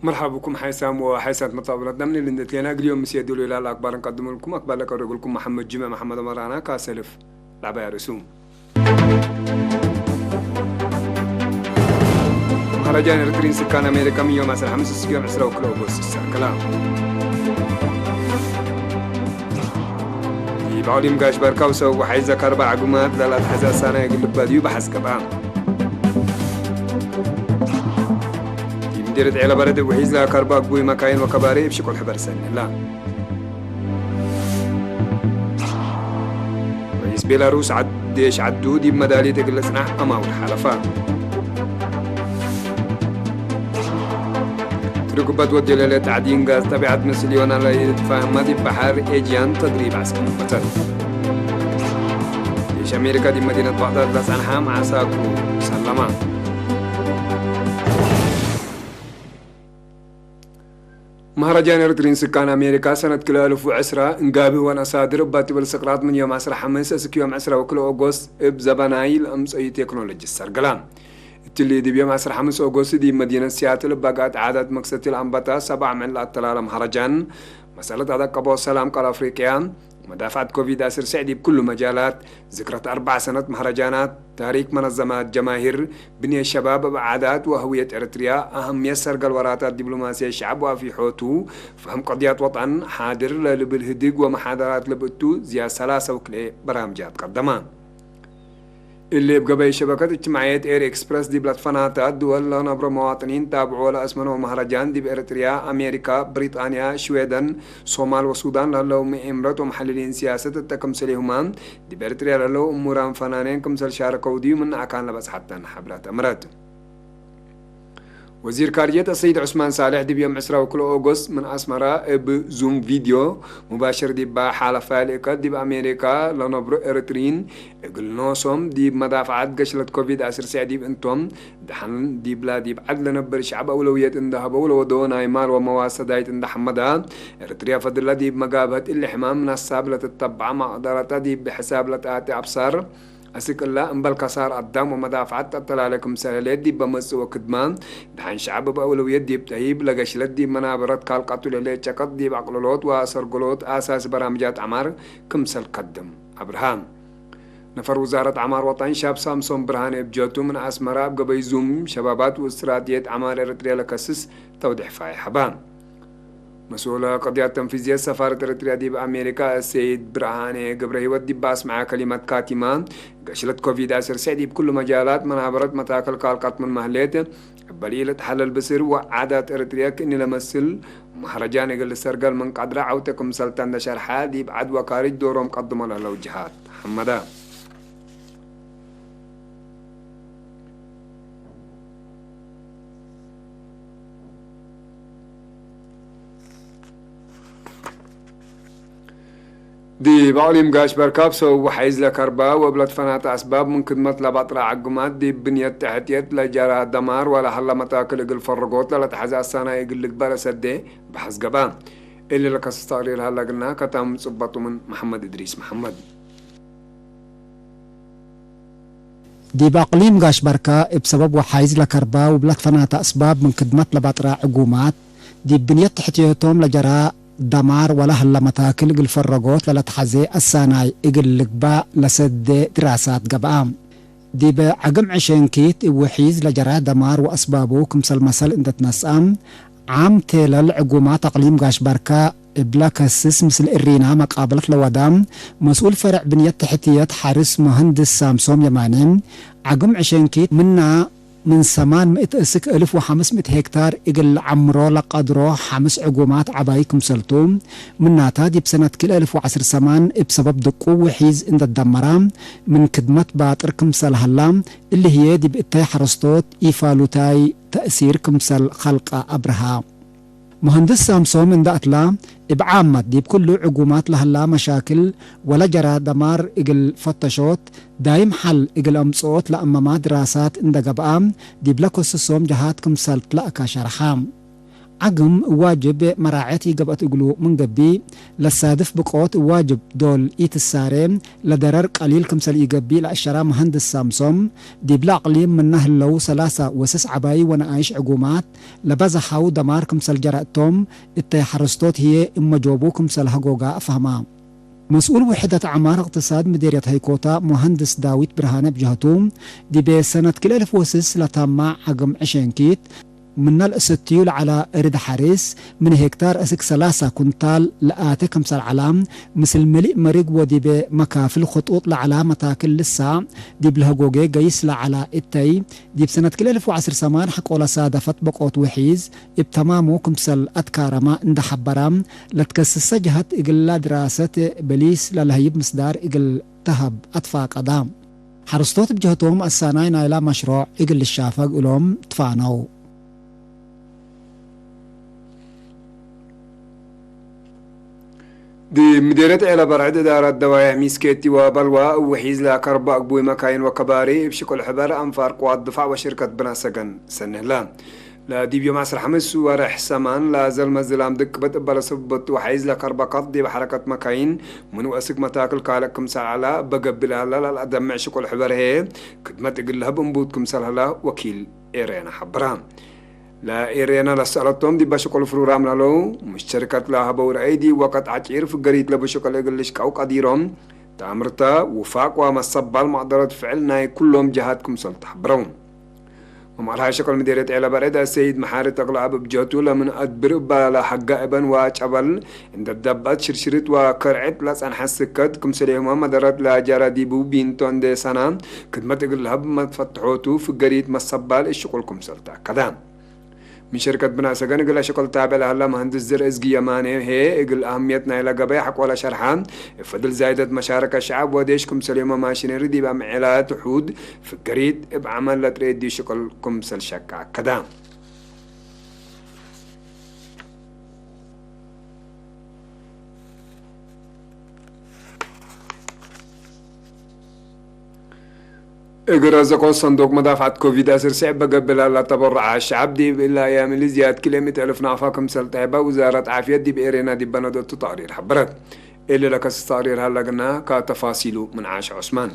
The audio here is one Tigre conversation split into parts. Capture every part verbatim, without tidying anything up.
መርሐባ ብኩም ሓይሳም ወሓይሳት መጣብለት ናምኒ ልንደት ሌና እግል ዮም ምስየ ዶሉ ይላል አክባር እንቀድመልኩም። አክባር ለቀረግልኩም መሐመድ ጅምዕ መሐመድ ዑመር አና ካሰልፍ ለዐባይ አርእሱ። መሀረጃን ኤረትሪን ስካን አሜሪካ ምን ዮም ዐስር ሐምስ እስክ ዮም ዕስራ ወክልኤ ኦጎስት ይሰርክላ። ዲብ አቅሊም ጋሽ በርካው ሰብ ወሐይዘ ከርባ ዐጉማት ለለአትሐዜ አሳናይ እግል ልባድዩ በሐስ ገብአ። ዲብ ምዲርየት ዔለበረድ እብ ውሒዝ ለከርባ ግቡይ መካይን ወከባሪ እብ ሽቁል ሕበር ሰኒ ህላ። ርኢስ ቤላሩስ ዴሽ ዐዱ ዲብ መዳሊት እግል ልጽናሕ አማውር ሓለፋ። ትርጉበት ወዴ ለለ ተዕዲን ጋዝ ጠቢዐት ምስል ዮና ለኢልትፋህመ ዲብ በሐር ኤጅያን ተድሪብ ዐስከር በተት። ዴሽ አሜሪካ ዲብ መዲነት ባግዳድ ለጸንሐ መዓሳክሩ ሰለማ። መሀረጃን ኤረትሪን ስካን አሜሪካ ሰነት ክልኤ አልፍ ወዕስራ እንጋብህ ወነሳድር እባ ትብል ስቅራት ምን ዮም ዐስራ ሐምስ እስክ ዮም ዕስራ ወክልኤ ኦጎስት እብ ዘበናይ ለአምጸዩ ቴክኖሎጂ ሰርግላ። እትሊ ዲብ ዮም ዐስራ ሐምስ ኦጎስት ዲብ መዲነት ሲያትል እብ አግአት ዓዳት መክሰቲ ለአንበታ ሰባዕ ምዕል ለአተላለ መሀረጃን መሰለት አደቀቦ ሰላም ቃል አፍሪቅያ፣ መዳፍዐት ኮቪድ ዐስር ስዕ ዲብ ኩሉ መጃላት፣ ዝክረት አርበዕ ሰነት መሀረጃናት፣ ታሪክ መነዘማት ጀማሂር፣ ብንየት ሸባብ እብ ዓዳት ወህውየት ኤረትርያ፣ አህምየት ሰርገል ወራታት ዲብሎማስየት ሸዐብ ወአፊሖቱ፣ ፈህም ቀድያት ወጠን፣ ሓድር ለልብል ህድግ ወመሓደራት ልብ እቱ ዝያድ ሰላሰ ወክልኤ በራምጃት ቀደማ። እሊ እብ ገበይ ሸበከት እጅትማዕየት ኤር ኤክስፕረስ ዲብ ለትፈናተ ድወል ለነብሮ መዋጥኒን ታብዖ ለአስመነው መሀረጃን ዲብ ኤረትርያ፣ አሜሪካ፣ ብሪጣንያ፣ ሽዌደን፣ ሶማል ወሱዳን ለህለው ምእምረት ወመሐልሊን ሲያሰት እተ ክምሰሌሁመ፣ ዲብ ኤረትርያ ለህለው እሙራን ፈናኔን ክምሰል ሻረከው ዲብ ምነ አካን ለበጽሐተን ሐብራት አምረት። ወዚር ካርጅየት አሰይድ ዑስማን ሳልሕ ዲብ ዮም ዕስራ ወክልኤ ኦጎስት ምን አስመራ እብ ዙም ቪድዮ ሙባሽር ዲባ ሓለፋ ልእከት ዲብ አሜሪካ ለነብሮ ኤረትሪን እግል ኖሶም ዲብ መዳፍዓት ገሽለት ኮቪድ ዐስር ስዕ ዲብ እንቶም ደሐን ዲብላ ዲብ ዐድ ለነብር ሸዐብ አውለውየት እንደ ሀበው ለወደው ናይ ማል ወመዋሰዳይት እንደ ሐመዳ፣ ኤረትርያ ፈድላ ዲብ መጋብሀት እሊ ሕማም ምን ሐሳብ ለትተበዐ መቅደረተ ዲብ ብሕሳብ ለተአቴ አብሳር አስክ እላ እምበል ከሳር አዳም ወመዳፍዐት አተላለ ክምሰል ህሌት ዲብ በመጽእ ወክድመ ደሐን ሸዐብ እብ አውለውየት ዲብ ተህይብ ለገሽለት ዲብ መናበረት ካልቀቱ ለህሌት ጨቀጥ ዲብ አቅልሎት ወአሰርግሎት አሳሲ በራምጃት ዐማር ክምሰል ከድም አብርሃ። ነፈር ውዛረት ዐማር ወጠን ሻብ ሳምሶን ብርሃኔ እብ ጀቱ ምን አስመራ እብ ገበይ ዙም ሸባባት ወእስትራትየት ዐማር ኤረትርያ ለከስስ ተውዴሕ ፋይሕ ሀባ። መስኡለ ቀድያት ተንፊዝየት ሰፋረት ኤረትርያ ዲብ አሜሪካ አሰይድ ብርሃኔ ገብረሂወት ዲብ አስመዐ ከሊመት ካቲማ፣ ገሽለት ኮቪድ ዐስር ስዕ ዲብ ኩሉ መጃላት መናበረት መታክል ካልቀት ምን መህሌት፣ እበ ለኢልትሐለል ብስር ወዓዳት ኤረትርያ ክእኒ ለመስል መሀረጃን እግል ልሰርገል ምን ቀድረ ዐውቴ ክምሰልተ እንደ ሸርሐ፣ ዲብ ዐድ ወካርጅ ዶሮም ቀድሞ ለህለው ጅሃት ሐመደ። ዲብ አቅሊም ጋሽ በርካብ ሰው ወሐይዝ ለከርባ ወእብ ለትፈናተ አስባብ ምን ክድመት ለበጥረ ዐጉማት ዲብ ብንየት ተሕትየት ለጀራ ደማር ወለሀለ መታክል እግል ፈርጎት ለለተሐዜ አሳናይ እግል ልግበእ ለሰዴ በሐስ ገብአ። እሊ ለከስስ ተቅሪር ሀለ እግልና፣ ከታም ጽበጡ ምን መሐመድ እድሪስ መሐመድ። ዲብ አቅሊም ጋሽ በርካ እብ ሰበብ ወሓይዝ ለከርባ ወእብ ለትፈናተ አስባብ ምን ክድመት ለበጥረ ዕጉማት፣ ዲብ ብንየት ተሕትየቶም ለጀራ ደማር ወለሀለ መታክል እግል ፈረጎት ለለትሐዜ አሳናይ እግል ልግባእ ለሰዴ ድራሳት ገብአ። ዲብ ዐግም ዕሼንኪት እብ ውሒዝ ለጀራ ደማር ወአስባቡ ክምሰል መሰል እንዴ ትነስአ፣ ዓም ቴለል ዕጉማት አቅሊም ጋሽ በርካ እብለ ከስስ ምስል እሪና መቃብለት ለወዳ መስኡል ፈርዕ ብንየት ተሕትየት ሐርስ መሀንድስ ሳምሶም የማኔ፣ ዐግም ዕሼንኪት ምና ምን ሰማን ምእት እስክ እልፍ ወሐምስ ምእት ሄክታር እግል ለዐምሮ ለቀድሮ ሐምስ ዕጉማት ዐባይ ክምሰልቱ፣ ምናተ ዲብ ሰነት ክልኤ እልፍ ወዐስር ሰማን እብ ሰበብ ድቁብ ውሒዝ እንዴ ትደመራ፣ ምን ክድመት ባጥር ክምሰል ሀላ፣ እሊ ህዬ ዲብ እተይ ሐረስቶት ኢፋሉታይ ተእሲር ክምሰል ከልቀ አብርሃ። መሀንድስ ሳምሶም እንደ አትላ፣ እብ ዓመት ዲብ ክሉ ዕጉማት ለሀላ መሻክል ወለጀራ ደማር እግል ፈተሾት፣ ዳይም ሐል እግል አምጽኦት ለአመማ ድራሳት እንደ ገብአ፣ ዲብለ ክሱሶም ጀሃት ክምሰል ትለአከ ሸርሐ። ዐግም ዋጅብ መራዐት ኢገብአት እግሉ ምን ገብእ፣ ለሳድፍ ብቆት ዋጅብ ዶል ኢትሳሬ፣ ለደረር ቀሊል ክምሰል ኢገብእ ለአሸራ መሀንድስ ሳምሶም፣ ዲብለ አቅሊም ምነ ህለው ሰላሳ ወስስ ዐባዪ ወነኣይሽ ዕጉማት፣ ለበዘሐው ደማር ክምሰል ጀረእቶም፣ እተይ ሐረስቶት ህዬ እመ ጆቡ ክምሰል ሀጎጋ አፍሀማ። መስኡል ውሕደት ዐማር እቅትሳድ ምዴርየት ሀይኮታ ሙሀንድስ ዳዊት ብርሃነ ብጀህቱ፣ ዲቤ ሰነት ክልኤ እልፍ ወስስ ለታማ ዐግም ዕሼንኪት፣ ምነ ለእሰትዩ ለዐላ እርድ ሐሪስ፣ ምን ሄክታር እስክ ሰላሳ ኩንታል ለአቴ ክምሰል ዐላ፣ ምስል መሊእ መሪግ ወዲቤ መካፍል ክጡጥ ለዐላ መታክል ልሳዕ፣ ዲብ ለሀጎጌ ገይስ ለዐላ እተይ፣ ዲብ ሰነት ክልኤ እልፍ ወዐስር ሰማን ሐቆለ ሳደፈት በቆት ውሒዝ፣ እብ ተማሙ ክምሰል አትካረመ እንደ ሐበረ፣ ለትከስሰ ጀሀት እግላ ድራሰት በሊስ ለለሀይብ ምስዳር እግል ተሀብ አትፋቀደ። ሐረስቶት እብ ጀህቶም አሳናይ ናይላ መሽሮዕ እግል ልሻፈግ እሎም ትፋነው። ዲብ ምዴርየት ዔለ በርዕድ እዳረት ደዋይዕ ሚስኬቲ ወበልዋ እብ ውሒዝ ለከርቦ አግቡይ መካይን ወከባሪ እብ ሽቁል ሕበር አንፋር ቅዋት ድፋዕ ወሽርከት ብናት ሰገን ሰኔ ህለ። ለዲብ ዮም ዐስር ሐምስ ወርሕ ሰማን ለዘልመ ዝላም ድቅበት እበ ለሰብበቱ ወሐይዝ ለከርበ ከጥ ዲብ ሐረከት መካይን ምን ወእስክ መታክል ካልእ ክምሰል ዐላ እበ ገብእ ለሀላ ለለአደምዕ ሽቁል ሕበር ህዬ ክድመት እግል ለህብ እንቡት ክምሰል ሀላ ወኪል ኤሬና ሐበረ። ለኤሬና ለሰአለቶም ዲበ ሽቁል ፍሩራም ለህለው ሙሽተርከት ለሀበው ረአይ ዲብ ወቀት ዐጪር ፍገሪት ለቡ ሽቁል እግል ልሽቀው ቀዲሮም፣ ተአምርተ፣ ውፋቅ ወመሰባል መቅደረት ፍዕል ናይ ኩሎም ጀሃት ክምሰል ተሐብረው። መመርሃ ሽቅል ምዴርየት ዔለ በርዕድ አሰይድ መሓሪ ተክለአብ እብ ጀቱ፣ ለምን አድብር እበ ለሐጋ እበን ወጨበል እንደ ደበአት ሽርሽሪት ወከርዕት ለጸንሐት ስከት፣ ክምሰሌሁመ መደረት ለጀረ ዲቡ ቢንቶ እንዴ ሰና ክድመት እግል ለሀብ መትፈትሖቱ፣ ፍገሪት መሰባል እሽቁል ክምሰል ተአከደ። ምን ሸርከት ብናእ ሰገን እግለ ሽቅል ታብዕ ለሀላ መሀንድስ ዘርእ እዝጊ የማኔ ህዬ፣ እግል አህምየት ናይለ ገበይ ሐቆለ ሸርሐ፣ እብ ፈድል ዛይደት መሻረከት ሸዐብ ወዴሽ ክምሰልሁመ ማሽነሪ ዲብ አምዔላት ውሑድ ፍገሪት እብ ዐመል ለትርኤ እዲብ ሽቅል ክምሰል ሸቀ አከደ። እግል ረዘቆ ሰንዱቅ መዳፍዐት ኮቪድ አስር ስዕብ በገብእ ለሀላ ተበሩዓት ሸዐብ ዲብ እለ አያም እሊ ዝያድ ክልኤ ምእት አልፍ ናቅፋ ክምሰል ጠይበ ውዛረት ዓፍየት ዲብ ኤሬና ዲብ በነደቱ ተቅሪር ሐበረት። እሊ ለከስስ ተቅሪር ሀለ ግና፣ ከተፋሲሉ ምን ዓሽ ዑስማን።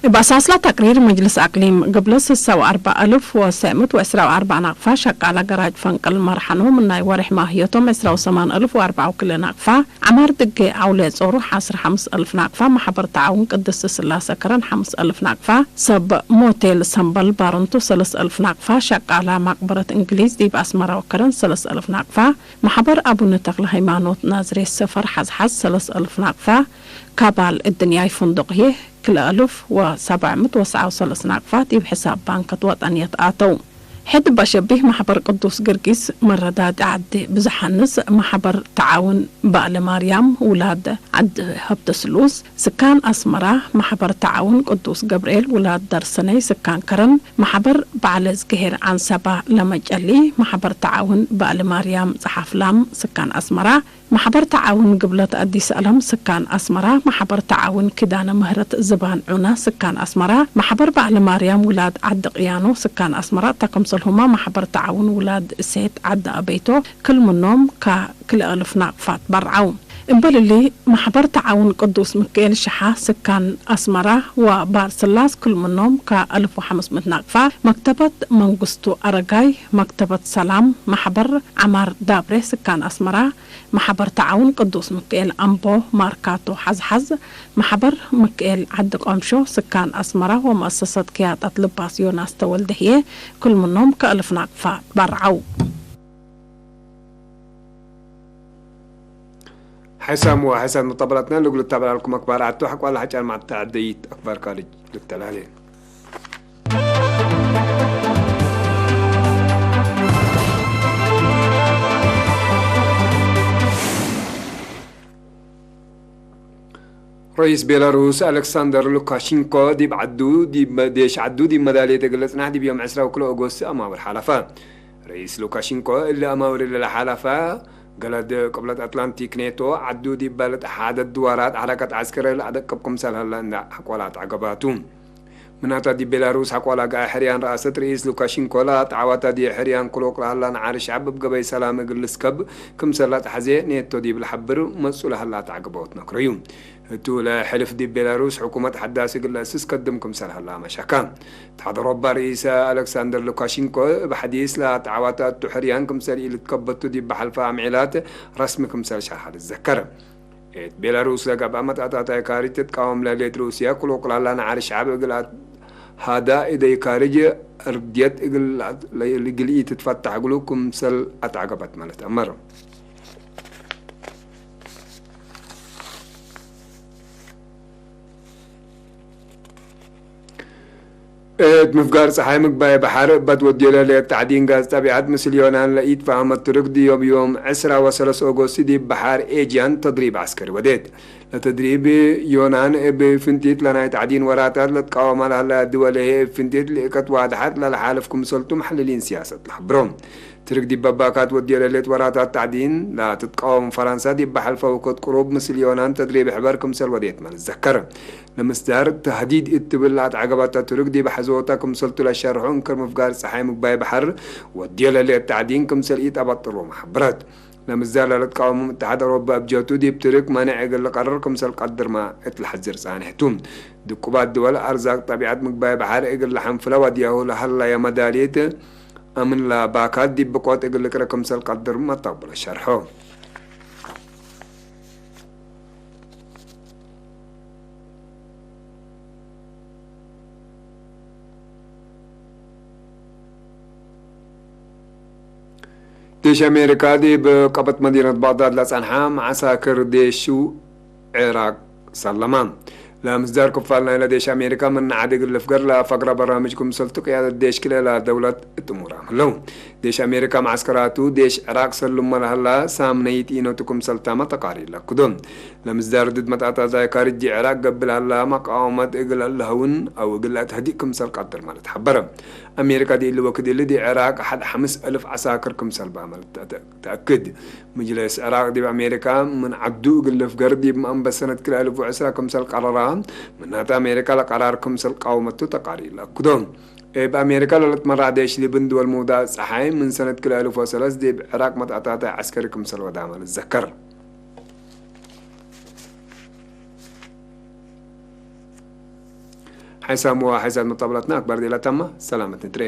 እብ አሳስላ ተቅሪር መጅልስ አቅሊም፣ ግብለ ስሳ ወአርበዕ አልፍ ወሰዕ ምእት ወዕስራ ወአርበዕ ናቅፋ ሸቃለ ገራጅ ፈንቅል መርሐኖ፣ ምናይ ወሬሕ ማህየቶም ዕስራ ወሰማን አልፍ ወአርበዕ ወክልኤ ናቅፋ፣ ዐማር ድጌ አውሌ ጾሩ ሐስር ሐምስ አልፍ ናቅፋ፣ መሐበር ተዓውን ቅድስት ስላሰ ከረን ሐምስ አልፍ ናቅፋ፣ ሰብ ሞቴል ሰምበል ባረንቱ ሰለስ አልፍ ናቅፋ፣ ሸቃለ መቅበረት እንግሊዝ ዲብ አስመራ ወከረን ሰለስ አልፍ ናቅፋ፣ መሐበር አቡነ ተክለ ሃይማኖት ናዝሬት ሰፈር ሐዝሐዝ ሰለስ አልፍ ናቅፋ፣ ካባል እድንያይ ፍንዱቅ ህዬ ክልኤ አልፍ ወሰብዕ ምእት ወሰብዓ ወሰለስ ናቅፋ ዲብ ሕሳብ ባንከት ወጠንየት አተው። ሕድ በሸቢህ መሕበር ቅዱስ ጊርጊስ መረዳድ ዐዲ ብዝሓንስ፣ መሕበር ተዓውን በዓለ ማርያም ውላድ ዐዲ ሀብተስሉስ ስካን አስመራ፣ መሕበር ተዓውን ቅዱስ ገብርኤል ውላድ ደርሰነይ ስካን ከረን፣ መሕበር በዓለ እዝግሄር ዐንሰባ ለመጨሊ፣ መሕበር ተዓውን በዓለ ማርያም ጸሓፍላም ስካን አስመራ፣ መሕበር ተዓውን ግብለት አዲስ አለም ስካን አስመራ፣ መሕበር ተዓውን ኪዳነ ምህረት ዝባን ዑና ስካን አስመራ፣ መሕበር በዓለ ማርያም ውላድ ዐዲ ቅያኖ ስካን አስመራ፣ እተ ክምሰልሁመ መሕበር ተዓውን ውላድ እሴት ዐዲ አበይቶ ክል ምኖም ከክልኤ አልፍ ናቅፋ ትበርዐው። እምበል እሊ፣ መሕበር ተዓውን ቅዱስ ምክኤል ሸሓ ስካን አስመራ ወባር ስላስ ክል ምኖም ከአልፍ ወሐምስ ምእት ናቅፋ፣ መክተበት መንግስቱ አረጋይ፣ መክተበት ሰላም፣ መሕበር ዐማር ዳብሬ ስካን አስመራ፣ መሐበር ተዓውን ቅዱስ ምክኤል አምቦ ማርካቶ ሐዝሐዝ፣ መሐበር ምክኤል ዐዲ ቆምሾ ስካን አስመራ ወመአሰሰት ክያጠት ልባስ ዮናስ ተወልደ ህዬ ክል ምኖም ከአልፍ ናቅፋ ትበርዐው። ሐይሳም ወሐይሳት ሙጠበላትና ልግሉ ተበላልኩም አክባር አቱ ሐቋላ ሐጫር ማዕተ ዐደይት አክባር ካርጅ ልተላሌ። ረኢስ ቤላሩስ አሌክሳንደር ሉካሽንኮ ዲብ ዐዱ፣ ዲብ መ-፣ ዴሽ ዐዱ ዲብ መዳልየት እግል ልጽናሕ ዲብ ዮም ዕስራ ወክልኤ ኦጎስት አማውር ሓለፈ። ርኢስ ሉካሽንኮ እሊ አማውር እሊ ለሓለፈ ገለድ ቅብለት አትላንቲክ ኔቶ ዐዱ ዲበ ለተሓደድ ድዋራት ሐረከት ዐስከርየ ለአደቅብ ክምሰል ሀለ እንዴ አቆላ አትዐገባቱ። ምናተ ዲብ ቤላሩስ ሐቆላ ገአ ሕርያን ረአሰት ርኢስ ሉካሽንኮ ለአትዐወተ ዲብ ሕርያን ክሎቅ ለሀላ ነዓር ሸዐብ እብ ገበይ ሰላም እግል ልስከብ ክምሰል ለአትሐዜ ኔቶ ዲብ ለሐብር መጽኡ ለሀላ አትዐገባውት ነክረዩ። ህቱ ለሕልፍ ዲብ ቤላሩስ ሕኩመት ሐዳስ እግል ለአስስ ከድም ክምሰል ሀላ መሸከ። እትሓድ አውሮፓ ርኢሰ አለክሳንደር ሉካሽንኮ እብ ሐዲስ ለአትዐወተ እቱ ሕርያን ክምሰል ኢልትከበቱ ዲብ ሐልፈ አምዒላት ረስሚ ክምሰል ሸርሐ ልትዘከር። እት ቤላሩስ ለገብአ መትአታታይ ካርጅ ትትቃወም ለህሌት ሩስየ፣ ክል ወቅላላ ነዓር ሸዐብ እግል አትሃዳ እደይ ካርጅ እርድየት እግል ኢትትፈታሕ እግሉ ክምሰል አትዐገበት መ ልትአመር። እት ምፍጋር ጸሓይ ምግባይ በሐር እበ ትወድዮ ለህሌት ተዕዲን ጋዝ ጠቢዐት ምስል ዮናን ለኢትፋሀመት ቱርክ ዲብ ዮም ዕስራ ወሰለስ ኦጎስት ዲብ በሐር ኤጅያን ተድሪብ ዐስከሪ ወዴት። ለተድሪብ ዮናን እብ ፍንቲት ለናይ ተዕዲን ወራታት ለትቃወማ ለሀላ ድወል ህዬ እብ ፍንቲት ልእከት ዋድሐት ለለሓልፍ ክምሰልቱ መሐልሊን ሲያሰት ለሐብሮ። ትርክ ዲብ በባካት ወድዮ ለህሌት ወራታት ተዕዲን ለትትቃወም ፈረንሳ፣ ዲብ በሐልፈ ወኮት ቅሩብ ምስል ዮናን ተድሪብ ሕበር ክምሰል ወዴትመ ልትዘከር። ለምስዳር ተህዲድ እት ትብል ለአትዐገበተ ትርክ ዲብ ሐዞተ ክምሰልቱ ለሸርሖ እንክር ምፍጋር ጸሓይ ምግባይ በሐር ወድዮ ለህሌት ተዕዲን ክምሰል ኢተበጥሮመ ሐብረት። ለምስዳር ለልትቃወሞም እትሓድ አውሮፓ እብ ጀቱ ዲብ ትርክ መኔዕ እግል ልቀርር ክምሰል ቀድርመ እት ለሐዝር ጻንሕ ቱ። ድቁባት ድወል አርዛቅ ጠቢዐት ምግባይ በሐር እግል ለሐንፍለ ወድያሁ ለሀለየ መዳሊት አምን ለባካት ዲብ ብቆት እግል ልቅረ ክምሰል ቀድር መታብሎ ሸርሖ። ዴሽ አሜሪካ ዲብ ቀበት መዲነት ባግዳድ ለጸንሐ መዐሳክር ዴሹ ዒራቅ ሰለመ። ለምስዳር ክፋል ናይለ ዴሽ አሜሪካ ምን ዐድ እግል ልፍገር ለፈግረ በራምጅ ክምሰልቱ ቅያደት ዴሽ ክልኤ ለደውለት እት እሙራም ህለው። ዴሽ አሜሪካ መዐስከራቱ ዴሽ ዕራቅ ሰሉመ ለሀላ ሳምነይት ኢኖቱ ክምሰል ታመ ተቃሪር ለክዶ። ለምስዳር ድድ መትአታታይ ካርጅ ዲብ ዕራቅ ገብእ ለሀላ መቃወመት እግል ለሀውን አው እግል ለአትሀድእ ክምሰል ቀድር ማለት ሐበረ። አሜሪካ ዲብ እሊ ወክድ እሊ ዲብ ዕራቅ ሐድ ሐምስ አልፍ ዐሳክር ክምሰል በአመ ተአክድ። ምጅለስ ዕራቅ ዲብ አሜሪካ ምን ዐዱ እግል ልፍገር ዲብ መአንበት ሰነት ክልኤ አልፍ ወዕስራ ክምሰል ቀረራ፣ ምናተ አሜሪካ ለቀራር ክምሰል ቃወመቱ ተቃሪር ለአክዶ። እብ አሜሪካ ለልትመራዕ ዴሽ ሊብን ድወል ምውዳቅ ጸሓይ ምን ሰነት ክልኤ አልፍ ወሰለስ ዲብ ዕራቅ መትአታታይ ዐስከሪ ክምሰል ወዳመ ልትዘከር። ሓይሳም ወሓይሳት መጣብላትና አክባር ዴላ ታማ ሰላመት ንትሬ።